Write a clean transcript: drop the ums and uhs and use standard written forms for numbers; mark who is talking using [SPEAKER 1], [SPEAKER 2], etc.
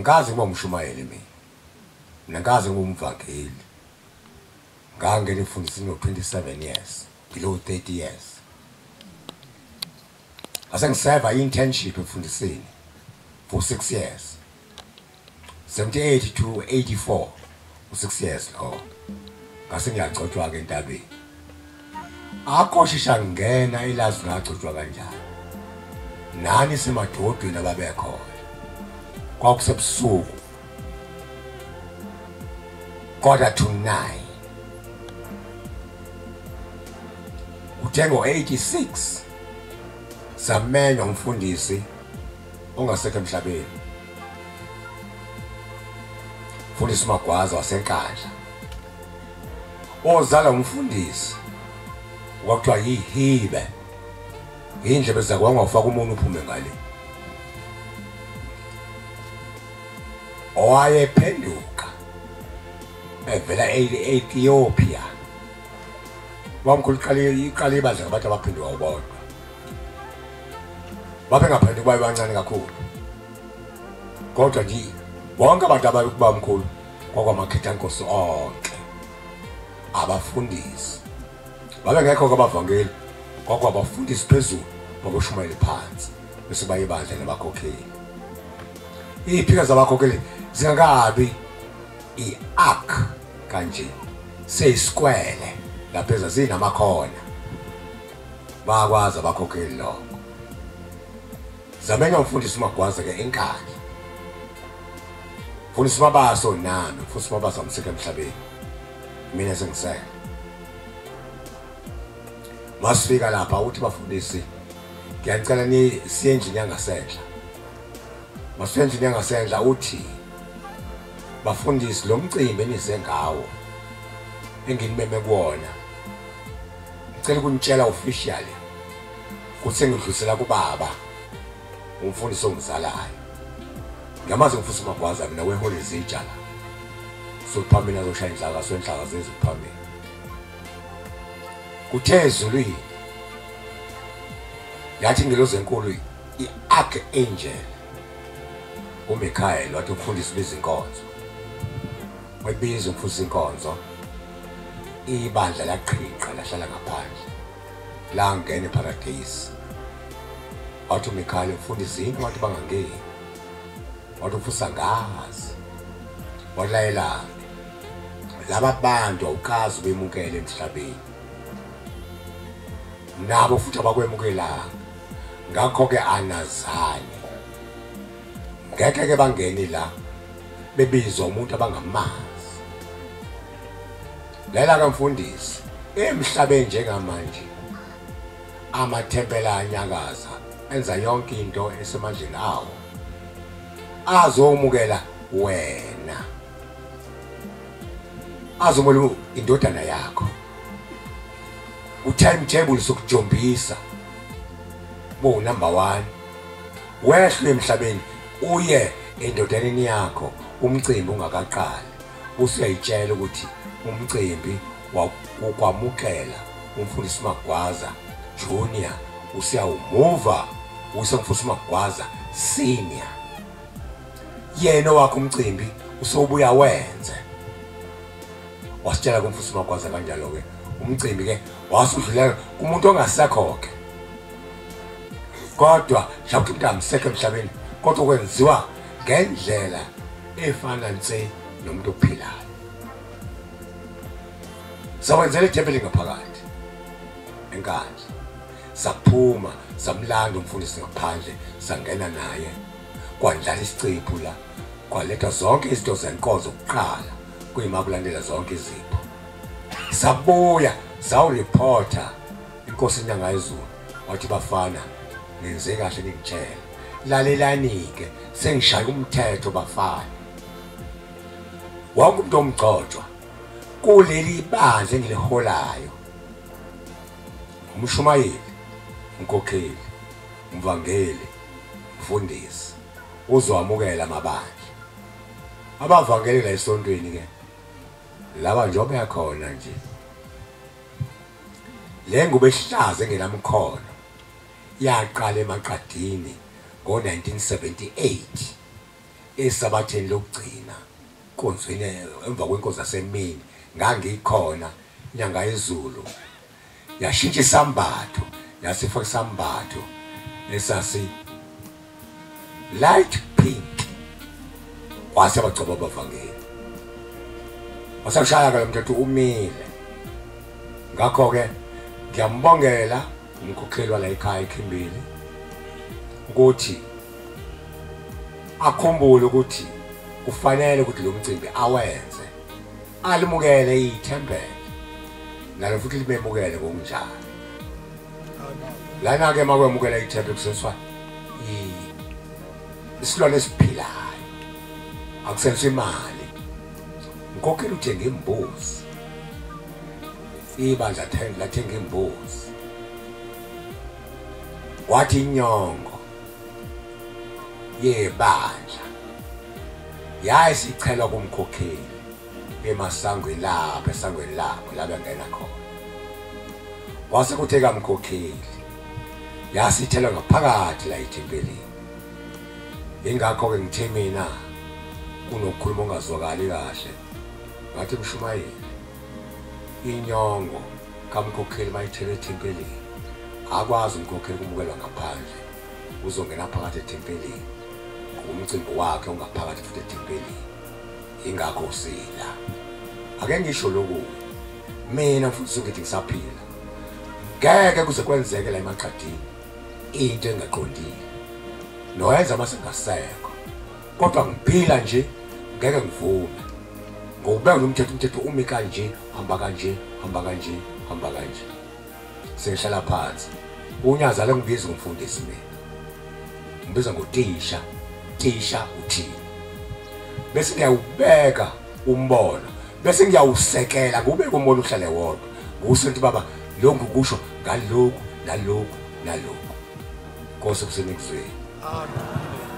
[SPEAKER 1] Angikaze ngibe umshumayeli mina. Mina ngikaze ngibe umvangeli. Ngangena emfundisini ngo-27 years, below 30 years. Ngase ngiseva i-internship emfundisini for 6 years. 78 to 84, u-6 years lo. Ngase ngiyagcotshwa-ke entabeni. Akoshisha ngena ilazi ngagcotshwa kanjani. Nani semadodweni ababekhona. Kwakusebusuku. 8:45. Uthe ngo-86 samenywa umfundisi ongasekho emhlabeni. Mfundisi Magwaza waseNkandla. Ozala umfundisi kwakuthiwa yihibe. Indlebe zakwangafaka umuntu uphume ngale. Owayephenduka evela e-Ethiopia. Wamkhulu iqale ibandla ngabantu abaphenduka bodwa. Babengaphenduki babe bancane kakhulu. Kodwa nje bonke abantu ababemkhulu kwakwamakhethankosi onke. Abafundisi babengekho kwabavangeli, kwakwabafundisi phezulu babeshumayela phansi bese baye ibandla nabakhokheli. Iziphika zabakhokheli zingakabi i-arc kanje seyisikwele lapha ezazinamakona. Bayakwazi abakhokheli lokho. Zamenya umfundisi uMagwaza ke eNkandla. Mfundisi Mabaso nami, mfundisi Mabaso amseke emhlabeni. Mina sengisele. Masifika lapha uthi bafundisi ngiyacela ni siye endlini yangasenhla. Masifika endlini yangasenhla uthi bafundisi lo mcimbi enize ngawo enginimeme kuwona. Ngicela ukunitshela officially ukuthi ngidlulisela kubaba umfundisi ongizalayo. Ngiyamazi umfundisi Magwaza mina wehola izitsha la. Sokuphambili azoshaya inhlaka senhlaka zeziphambili. Kuthe ezulwini yathi ingelosi enkulu i-archangel uMichael wathi umfundisi ubiza inkonzo. Wayibiza umfundisi inkonzo. Ibandla laqhinqa lahlala ngaphandle. Langena eparadise. Wathi uMichael umfundisi yini wathi bangangeni. Wathi umfundisi angazi. Walayela laba bantu awukazi bemukele emhlabeni. Nabo futhi abakwemukelanga. Ngakho ke anazani. Ngeke ke bangeni la bebizwa umuntu abangamazi. Lela kamfundisi emhlabeni njengamanje amathempela anyakaza enza yonke into esemandleni awo. Azomukela wena. Azomukela indodana yakho. U-timetable sokujombisa bo number 1 wehle emhlabeni uye endodaneni yakho umcimbi ungakaqali usuyayitshela ukuthi umcimbi wakwamukela umfundisi Magwaza Junior usiyawumuva usemfundisi Magwaza Senior. Yena wakho umcimbi usobuya wenze. Wasitshela kumfundisi Magwaza kanjalo ke umcimbi ke wasudlulela kumuntu ongasekho ke. Kodwa mhlawumbe umuntu amsekho emhlabeni kodwa kwenziwa ngendlela efana nse nomuntu ophilayo. Sawenzela ithempeli ngaphakathi eNkandla. Saphuma samlanda umfundisi ngaphandle sangena naye kwandlala isicephu la kwaletha zonke izinto zenkonzo kuqala kuyima kulandela zonke izipho. Sabuya sawureporta inkosi inyanga yezulu wathi bafana nenze kahle ningitshela. Lalelani ke sengishaya umthetho bafana. Wonke umuntu omgcotshwa kuleli bandla engiliholayo umshumayeli, umkhokheli, umvangeli, umfundisi uzowamukela amabandla. Abavangeli la esontweni ke laba njengoba yakhona nje le ngubo ehlaza engenamkhono yaqala emaqadini ngo-1978 Esabatheni lokugcina konzweni emva kwenkonzo yasemini ngangikhona inyanga yezulu yashintsha isambatho yasifaka isambatho esasi light pink wase bagcoba abavangeli wasashaya ke mthetho umile. Ngakho ke ngiyambongela umkhokheli wala ekhaya eKhimbili ukuthi akhumbule ukuthi kufanele ukuthi lo mcimbi awenze alimukele ithempeli nalo futhi limemukele ngokunjalo. Lana ke makwemukela ithempeli kusenswa isilwane esiphilayo akusenswa imali. Umkhokheli uthenga imbuzi, ibandla lathenga imbuzi, wathi inyongo yebandla yayisichelwa kumkhokheli emasangweni lapha esangweni lapho la bengena khona. Wase kuthe kamkhokheli yasithelwa ngaphakathi la ethempelini. Ingakho ke ngithe mina kunokukhuluma ongazwakali kahle ngathi mshumayeli inyongo kamkhokheli mayithelwe ethempelini akwazi umkhokheli kumukelwa ngaphandle, uzongena phakathi ethempelini ngomcimbi wakhe ungaphakathi futhi ethempelini. Ingakho usila. Ake ngisho lokhu mina futhi ngithi ngisaphila ngeke kuze kwenzeke la emaqadini into engaqondile noyenza masengasekho, kodwa ngiphila nje ngeke ngivume ngokubeka umthetho. Umthetho umi kanje, hamba kanje, hamba kanje, hamba kanje. Sengihlala phansi unyaza lengibiza umfundisi mina ngibiza ngotisha, tisha uthini, bese ngiyawubeka umbono bese ngiyawusekela ngubeke umbono uhlale wodwa ngusho ukuthi baba lokhu kusho ngalokhu nalokhu nalokhu. Nkosi kusenikuzweni.
[SPEAKER 2] Amen.